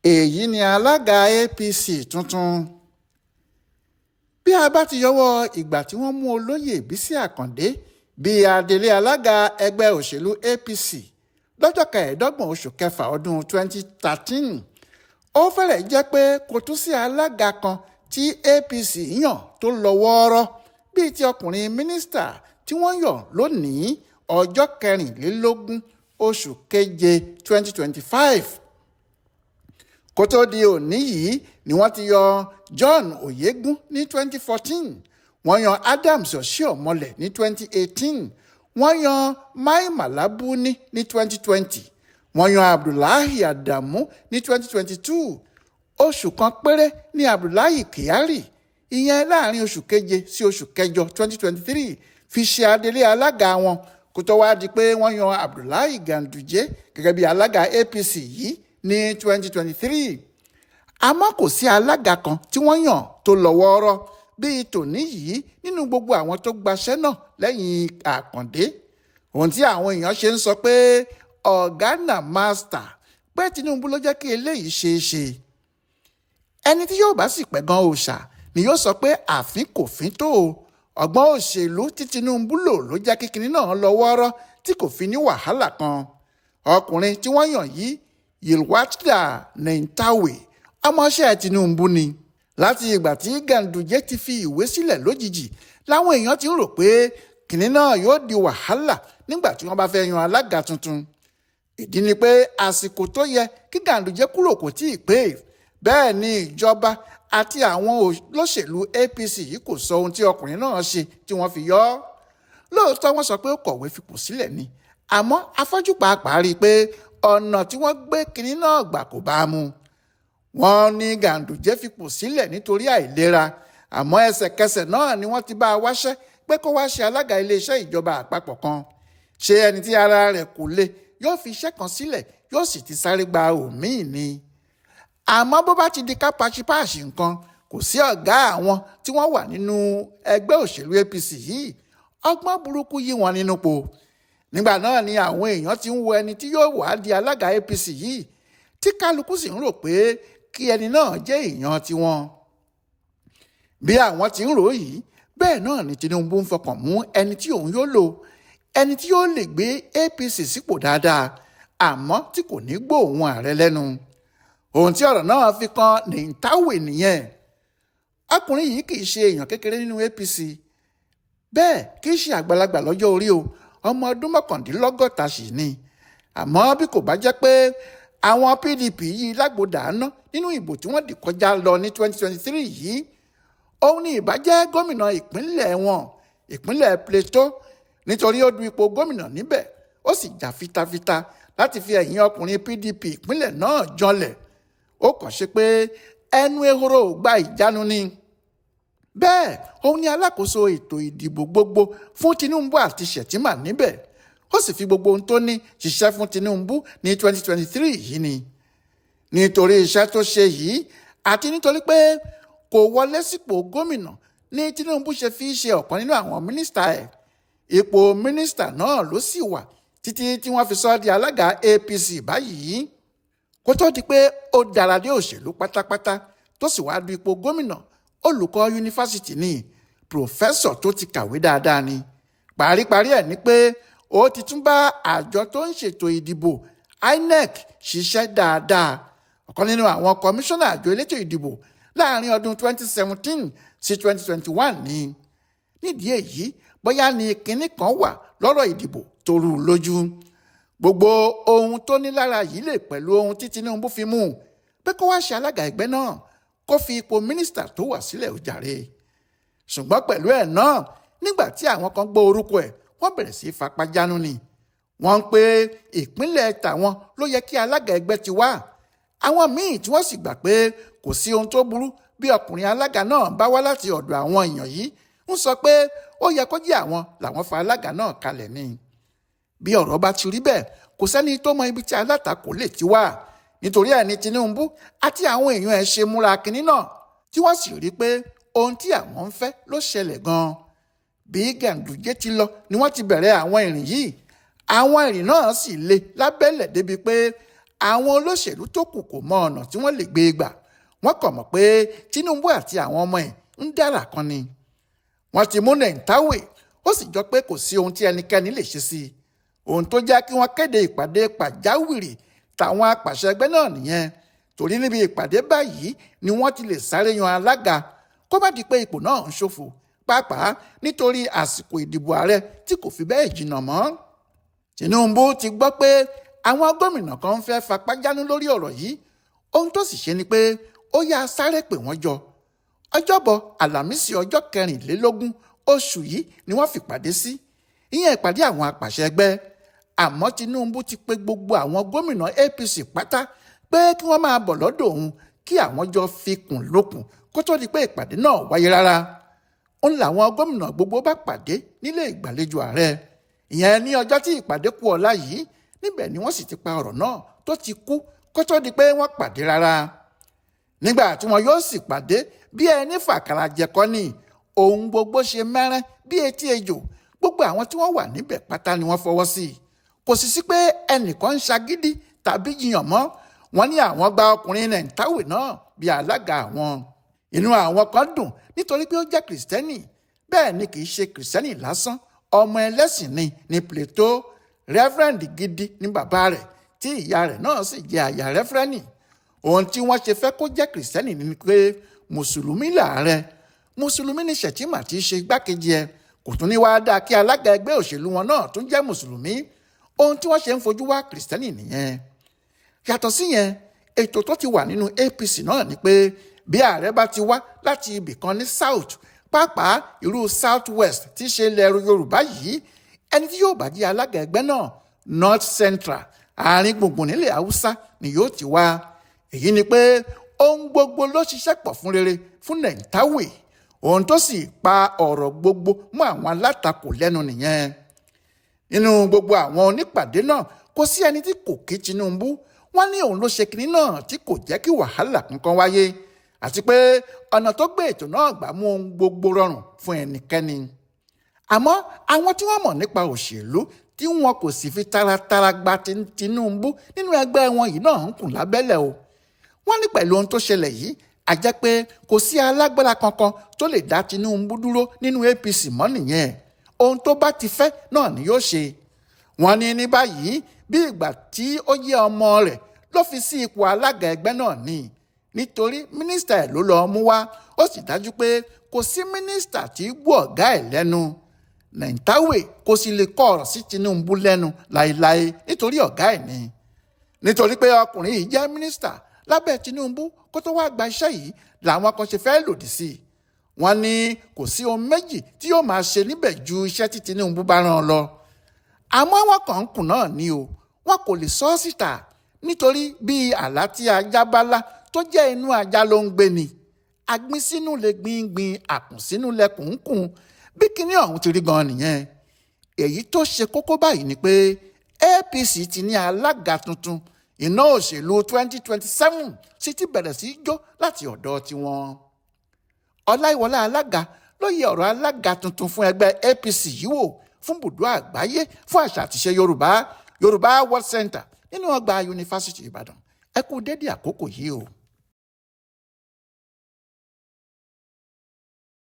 Èyí ni alága APC tuntun. Bí a bá ti yọwọ́ ìgbà tí wọ́n mú Olóyè Bísí Àkàndé bíi adelé alága ẹgbẹ́ òṣèlú APC lọ́jọ́ 25 oṣù kẹfà ọdún 2013, ó fẹ́rẹ̀ jẹ́ pé kò tún sí alága kan tí APC yàn tó lọ wọ́ọ́rọ́ bíi ti ọkùnrin mínísítà tí wọ́n yàn lónìí, ọjọ́ 24 oṣù keje 2025. Kó tó di òní yìí ni wọ́n ti yọ John Oyegun ní 2014, wọ́n yan Adams Oshiomhole ní 2018, wọ́n yan Mai Mala Buni ní 2020, wọ́n yan Abdullahi Adamu ní 2022. Oṣù kan péré ní Abdullahi Kyari, ìyẹn láàrin oṣù keje sí oṣù kẹjọ 2023, fi ṣe adelé alága wọn, kó tó wáá di pé wọ́n yan Abdullahi Ganduje gẹ́gẹ́ bí alága APC yìí ní 2023. Àmọ́ kò sí alága kan tí wọ́n yàn tó lọ wọ́ọ́rọ́ bíi tòní yìí nínú gbogbo àwọn tó gbaṣẹ́ náà lẹ́yìn Àkàndé. Ohun tí àwọn èèyàn ṣe ń sọ pé ọ̀gá na master, pé Tinubu ló jẹ́ kí eléyìí ṣeé ṣe. Ẹni tí yóò bá sì pẹ́ gan òòṣà ni yóò sọ pé àfín kò fín tó o. Ọgbọ́n òṣèlú tí Tinubu lò ló jẹ́ kí kinní náà lọ wọ́ọ́rọ́ tí kò fi ní wàhálà kan. Ọkùnrin tí wọ́n yàn yìí, Yilwatda Nentawe, ọmọọṣẹ́ Tinubu ni. Láti ìgbà tí Ganduje ti fi ìwé sílẹ̀ lójijì láwọn èèyàn ti ń rò pé kinní náà yóò di wàhálà nígbà tí wọ́n bá fẹ́ yan alága tuntun. Ìdí ni pé àsìkò tó yẹ kí Ganduje kúrò kò tíì pé. Bẹ́ẹ̀ ni ìjọba àti àwọn olóṣèlú APC yìí kò sọ ohun tí ọkùnrin náà ṣe tí wọ́n fi yọ ọ́. Lóòótọ́ wọ́n sọ pé ó kọ̀wé fipò sílẹ̀ ni, àmọ́ afọ́jú pàápàá rí i pé ọ̀nà tí wọ́n gbé kinní náà gbà kò bá a mu. Wọ́n ní Ganduje fipò sílẹ̀ nítorí àìlera, àmọ́ ẹsẹ̀kẹsẹ̀ náà ni wọ́n ti bá a wáṣẹ́ pé kó wá ṣe alága iléeṣẹ́ ìjọba àpapọ̀ kan. Ṣé ẹni tí ara rẹ̀ kò le yóò fi iṣẹ́ kan sílẹ̀ yóò sì ti sáré gba òmíì ni? Àmọ́ bó bá ti di ká paṣípààṣì nǹkan, kò sí ọ̀gá àwọn tí wọ́n wà nínú ẹgbẹ́ òṣèlú APC yìí, ọgbọ́n burúkú yí wọn nínú po. Nígbà náà ni àwọn èèyàn ti ń wo ẹni tí yóò wá di alága APC yìí, tí kálukú sì ń rò pé kí ẹni náà jẹ́ èèyàn tiwọn. Bí àwọn ti ń rò yìí, bẹ́ẹ̀ náà ni Tinubu ń fọkàn mú ẹni tí òun yóò lò, ẹni tí yóò lè gbé APC sípò dáadáa, àmọ́ tí kò ní gbóhùn ààrẹ lẹ́nu. Ohun tí ọ̀rọ̀ náà fi kan Nentawe nìyẹn. Ọkùnrin yìí kì í ṣe èèyàn kékeré nínú APC, bẹ́ẹ̀ kì í ṣe àgbàlagbà lọ́jọ́ orí o, ọmọ ọdún 59 sì ni. Àmọ́ bí kò bá jẹ́ pé àwọn PDP yìí lágbódàáná nínú ìbò tí wọ́n dì kọjá lọ ní 2023 yìí, òun ni ìbá jẹ́ gómìnà ìpínlẹ̀ wọn, ìpínlẹ̀ Plateau, nítorí ó du ipò gómìnà níbẹ̀, ó sì jà fitafita láti fi ẹ̀yìn ọkùnrin PDP ìpínlẹ̀ náà janlẹ̀. Ó kàn ṣe pé ẹnu ehoro ò gba ìjánu ni. Bẹ́ẹ̀ òun ni alákòóso ètò ìdìbò gbogbo fún Tinubu àti Shettima níbẹ̀. Ó sì fi gbogbo ohun tó ní ṣiṣẹ́ fún Tinubu ní 2023 yìí ni. Nítorí iṣẹ́ tó ṣe yìí àti nítorí pé kò wọlé sípò gómìnà ní Tinubu ṣe fi ṣe ọ̀kan nínú àwọn mínísítà ẹ̀. Ipò mínísítà náà ló sì wà títí tí wọ́n fi sọ ọ́ di alága APC báyìí. Kó tó di pé ó dára dé òṣèlú pátápátá tó sì wá du ipò gómìnà, olùkọ́ yunifásitì ni, pòfẹ́sọ̀ tó ti kàwé dáadáa ni. Paríparí ẹ̀ ni pé ó ti tún bá àjọ tó ń ṣètò ìdìbò INEC ṣiṣẹ́ dáadáa. Ọ̀kan nínú àwọn kọmíṣánná àjọ elétò ìdìbò láàrin ọdún 2017 sí 2021 ni. Nídìí èyí, bóyá ni kinní kan wà lọ́rọ̀ ìdìbò tó rú u lójú. Gbogbo ohun tó ní lára yìí lè pẹ̀lú ohun tí Tinubu fi mú un pé kó wá ṣe alága ẹgbẹ́ náà, kó fi ipò mínísítà tó wà sílẹ̀ ó jàre. Ṣùgbọ́n pẹ̀lú ẹ̀ náà, nígbà tí àwọn kan gbọ́ orúkọ ẹ̀, wọ́n bẹ̀rẹ̀ sí í fapá jánu ni. Wọ́n ń pé ìpínlẹ̀ tàwọn ló yẹ kí alága ẹgbẹ́ ti wá. Àwọn míì tí wọ́n sì gbà pé kò sí ohun tó burú bí ọkùnrin alága náà bá wá láti ọ̀dọ̀ àwọn èèyàn yìí ń sọ pé ó yẹ kó jẹ́ àwọn làwọn fa alága náà kalẹ̀ ni. Bí ọ̀rọ̀ bá ti rí bẹ́ẹ̀, kò sẹ́ni tó mọ ibi tí alátakò lè ti wá. Nítorí ẹ̀ ní Tinubu àti àwọn èèyàn ẹ̀ ṣe múra kinní náà, tí wọ́n sì rí pé ohun tí àwọn ń fẹ́ ló ṣẹlẹ̀ gan-an. Bí Ganduje ti lọ ni wọ́n ti bẹ̀rẹ̀ àwọn ìrìn yìí. Àwọn ìrìn náà sì le lábẹ́lẹ̀ débi pé Àwọn olóṣèlú tó kù kò mọ ọ̀nà tí wọ́n lè gbé e gbà. Wọ́n kàn mọ̀ pé Tinubu àti àwọn ọmọ ẹ̀ ń dára kan ni. Wọ́n ti mú Nentawe, ó sì jọ pé kò sí ohun tí ẹnikẹ́ni lè ṣe sí i. Ohun tó jẹ́ kí wọ́n kéde ìpàdé pàjáwìrì tàwọn apàṣẹ ẹgbẹ́ náà nìyẹn, torí níbi ìpàdé báyìí ni wọ́n ti lè sáré yan alága kó má di pé ipò náà ń ṣòfò, pàápàá nítorí àsìkò ìdìbò ààrẹ tí kò fi bẹ́ẹ̀ jìnnà mọ́. Tinubu ti gbọ́ pé àwọn gómìnà kan ń fẹ́ fapá jánú lórí ọ̀rọ̀ yìí. Ohun tó sì ṣe ni pé ó yá sáré pè wọ́n jọ. Ọjọ́bọ̀ Àlàmísì ọjọ́ 24 oṣù yìí ni wọ́n fìpàdé sí, ìyẹn ìpàdé àwọn apàṣẹ ẹgbẹ́. Àmọ́ Tinubu ti pe gbogbo àwọn gómìnà APC pátá pé kí wọ́n máa bọ̀ lọ́dọ̀ òun kí àwọn jọ fikùn lukùn kó tó di pé ìpàdé náà wáyé rárá. Ń làwọn gómìnà gbogbo bá pàdé nílé ìgbàlejò ààrẹ, ìyẹn ní ọjọ́ tí ìpàdé kù ọ̀la yìí. Níbẹ̀ ni wọ́n sì ti pa ọ̀rọ̀ náà tó ti kú kó tó di pé wọ́n pàdé rárá. Nígbà tí wọn yóò sì pàdé, bí ẹni fàkàrà jẹ̀kọ́ ni, ohun gbogbo ṣe mẹ́rẹ́ bí etí ejò. Gbogbo àwọn tí wọ́n wà níbẹ̀ pátá ni wọ́n fọwọ́ sí i. Kò sì sí pé ẹnìkan ń ṣagídí tàbí jiyàn mọ́. Wọ́n ní àwọn gba ọkùnrin Nentawe náà bí alága àwọn. Inú àwọn kan dùn nítorí pé ó jẹ́ kìrìsìtẹ́nì. Bẹ́ẹ̀ ni kì í ṣe kìrìsìtẹ́nì lásán, ọmọ ẹlẹ́sìn ni ní Plateau. Rẹ́fúrẹ́ǹdì gidi ní bàbá rẹ̀, tí ìyá rẹ̀ náà sì jẹ́ àyà rẹ́fúrẹ́nì. Ohun tí wọ́n ṣe fẹ́ kó jẹ́ kìrìsìtẹ́nì ni pé mùsùlùmí làárẹ̀, mùsùlùmí ni Shettima tí í ṣe igbákejì ẹ̀. Kò tún ní wáá dáa kí alága ẹgbẹ́ òṣèlú wọn náà tún jẹ́ mùsùlùmí. Ohun tí wọ́n ṣe ń fojú wá kìrìsìtẹ́nì nìyẹn. Yàtọ̀ síyẹn, ètò tó ti wà nínú APC náà ni pé bí ààrẹ bá ti wá láti ibì kan ní South, pàápàá irú South West tí í ṣe ilẹ̀ Yorùbá yìí, ẹni tí yóò bá jẹ́ alága ẹgbẹ́ náà North Central, àárín gbùngbùn nílẹ̀ Haúsá ni yóò ti wá. Èyí ni pé ohun gbogbo ló ṣiṣẹ́ pọ̀ fún rere fún Nentawe. Ohun tó sì pa ọ̀rọ̀ gbogbo mọ́ àwọn alátakò lẹ́nu nìyẹn. Nínú gbogbo àwọn onípàdé náà, kò sí ẹni tí kò kí Tinubu. Wọ́n ní òun ló ṣe kinní náà tí kò jẹ́ kí wàhálà kankan wáyé, àti pé ọ̀nà tó gbé ètò náà gbà mú ohun gbogbo rọrùn fún ẹnikẹ́ni. Àmọ́ àwọn tí wọ́n mọ̀ nípa òṣèlú tí wọn kò sì fi taratara gba Tinubu nínú ẹgbẹ́ wọn yìí náà ń kùn lábẹ́lẹ̀ o. Wọ́n ní pẹ̀lú ohun tó ṣẹlẹ̀ yìí, a jẹ́ pé kò sí alágbára kankan tó lè dá Tinubu dúró nínú APC mọ́ nìyẹn. Ohun tó bá ti fẹ́ náà ni yóò ṣe. Wọ́n ní ní báyìí, bí ìgbà tí ó yẹ ọmọ rẹ̀ ló fi sí ipò alága ẹgbẹ́ náà ni, nítorí mínísítà ẹ̀ ló lọ́ọ́ mú wá. Ó sì dájú pé kò sí mínísítà tí gbọ́ ọ̀gá ẹ̀ lẹ́nu. Nentawe kò sì lè kọ ọ̀rọ̀ sí Tinubu lẹ́nu láéláé nítorí ọ̀gá ẹ̀ ni. Nítorí pé ọkùnrin yìí jẹ́ mínísítà lábẹ́ Tinubu kó tó wá gba iṣẹ́ yìí làwọn kan ṣe fẹ́ lòdì sí i. Wọ́n ní kò sí ohun méjì tí yóò máa ṣe níbẹ̀ ju iṣẹ́ tí Tinubu bá rán an lọ. Àmọ́ wọn kàn ń kùn náà ni o, wọn kò lè sọ ọ́ síta nítorí bí àlá tí ajá bá lá tó jẹ́ inú ajá ló ń gbé ni. Agbín sínú lè gbìngbìn, àkùn sínú lẹkùn ń kùn. Bí kinní ọ̀hún ti rí gan-an nìyẹn. Èyí tó ṣe kókó báyìí ni pé APC ti ní alága tuntun. Iná òṣèlú 2027 sì ti bẹ̀rẹ̀ sí í jó láti ọ̀dọ̀ tiwọn. Ọláìwọlá Alága ló yẹ ọ̀rọ̀ alága tuntun fún ẹgbẹ́ APC yìí wò fún bùdó àgbáyé fún àṣà àtiṣe Yorùbá, Yorùbá World Center nínú ọgbà Yunifásítì Ìbàdàn. Ẹ kú dédé àkókò yìí o.